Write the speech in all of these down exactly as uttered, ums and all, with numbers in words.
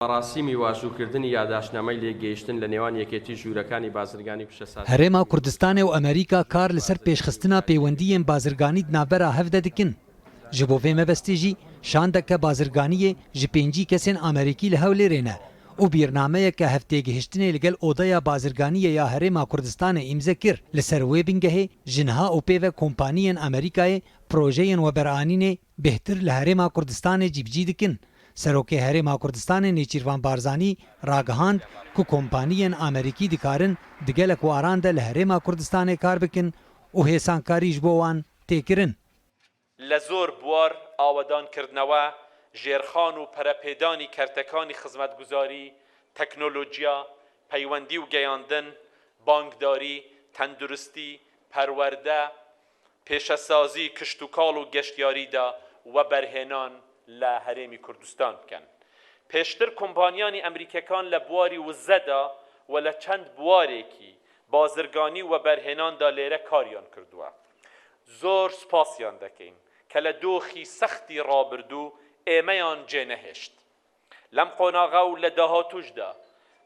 Merasîmî wajûkirdinî ya daşnameyê lêgihîştin li nêwan Yekêtî Jûrekane Bazirganî û Piştesazî. Herêma Kurdistanê û Amerîka kar li ser pêşxistina pêwendiyên bazirganî di navbera hev de dikin. Ji bo vê mebestê jî şandeke bazirganiyê ji pêncî kesên Amerîkî li Hewlêrê ne û bîrnameyeke hevtêgihiştinê li gel Odeya Bazirganiyê ya Herêma Kurdistanê îmze kir. Li ser wê bingehê ji niha û pê ve kompaniyên Amerîkayê projeyên weberanînê bêhtir li Herêma Kurdistanê cîbicî dikin. Serokê Herêma Kurdistanê Nêçîrvan Barzanî ragihand ku kompaniyên Amerîkî dikarin di gelek waran de li Herêma Kurdistanê kar bikin û hêsankarî ji bo wan tê kirin. لە زۆر بوار ئاوەدانکردنەوە، ژێرخان و پەرەپێدانی کەرتەکانی خزمەتگوزاری، تەکنۆلۆجیا، پەیوەندی و گەیاندن، بانکداری، تەندروستی، پەروەردە، پێشەسازی، کشتوکاڵ و گەشتیاریدا وەبەرهێنان لە هەرێمی کوردستان بکەن. پێشتر کۆمپانیانی ئەمریکیەکان لە بواری وزەدا و لە چەند بوارێکی بازرگانی و وەبەرهێناندا لێرە کاریان کردووە. زۆر سپاسیان دەکەین کە لە دۆخی سەختی ڕابردوو ئێمەیان جێنەهێشت. لەم قۆناغە و لە داهاتووشدا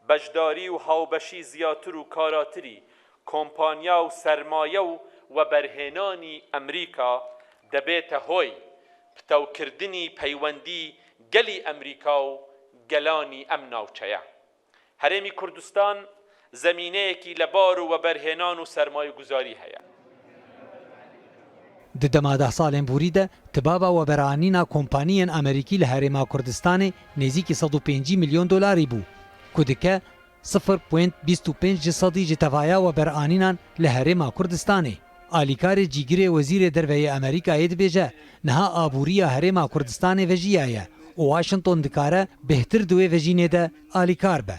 بەشداری و هاوبەشی زیاتر و کاراتری کۆمپانیا و سەرمایە و وەبەرهێنانی ئەمریکا دەبێتە هۆی پتەوکردنی پەیوەندی گەلی ئەمریکا و گەلانی ئەم ناوچەیە. هەرێمی کوردستان زەمینەیەکی لە بار و وەبەرهێنان و سەرمایەگوزاری هەیە. Di dema deh salên borî de tibaba weberanîna kompaniyên Amerîkî li Herêma Kurdistanê nêzîkî sed û pêncî milyon dolarî bû, ku dike sifir point bîst û pênc ji sedî ji tevaya weberanînan li Herêma Kurdistanê. Alîkarê cîgirê Wezîrê Derve yê Amerîkayê dibêje, niha aboriya Herêma Kurdistanê vejiyaye û Washington dikare bêhtir di wê vejînê de alîkar be.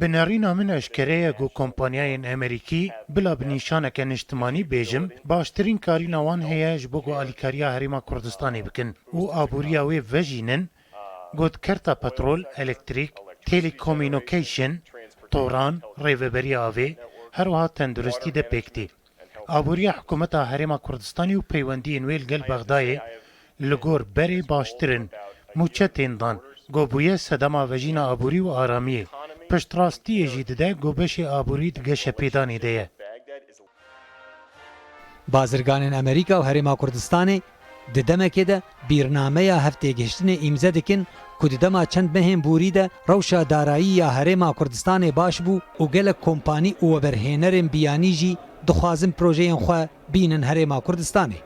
Bi nerîna min eşkere ye ku kompanyayên Amerîkî, bila bi nîşaneke niştimanî bêjim, baştirîn karîna wan heye ji bo ku alîkariya Herêma Kurdistanê bikin û aboriya wê vejînin, ku di kerta petrol, elektrîk, telecommunication, toran, rêveberiya avê, her wiha tenduristî de pêk tê. Aboriya hikûmeta Herêma Kurdistanê û peywendiyên wê li gel Bexdayê li gor berê baştir in. Mûçe tên dan, ku bûye sedema vejîna aborî û aramiyê. Piştrastiyê jî dide, ku beşê aborî di geşepêdanê de ye. Bazirganên Amerîka û Herêma Kurdistanê di demekê de bîrnameya hevtêgihiştinê îmze dikin ku di dema çend mehên borî de rewşa darayî ya Herêma Kurdistanê baş bû û gelek kompanî û weberhênerên biyanî jî dixwazin projeyên xwe bînin Herêma Kurdistanê.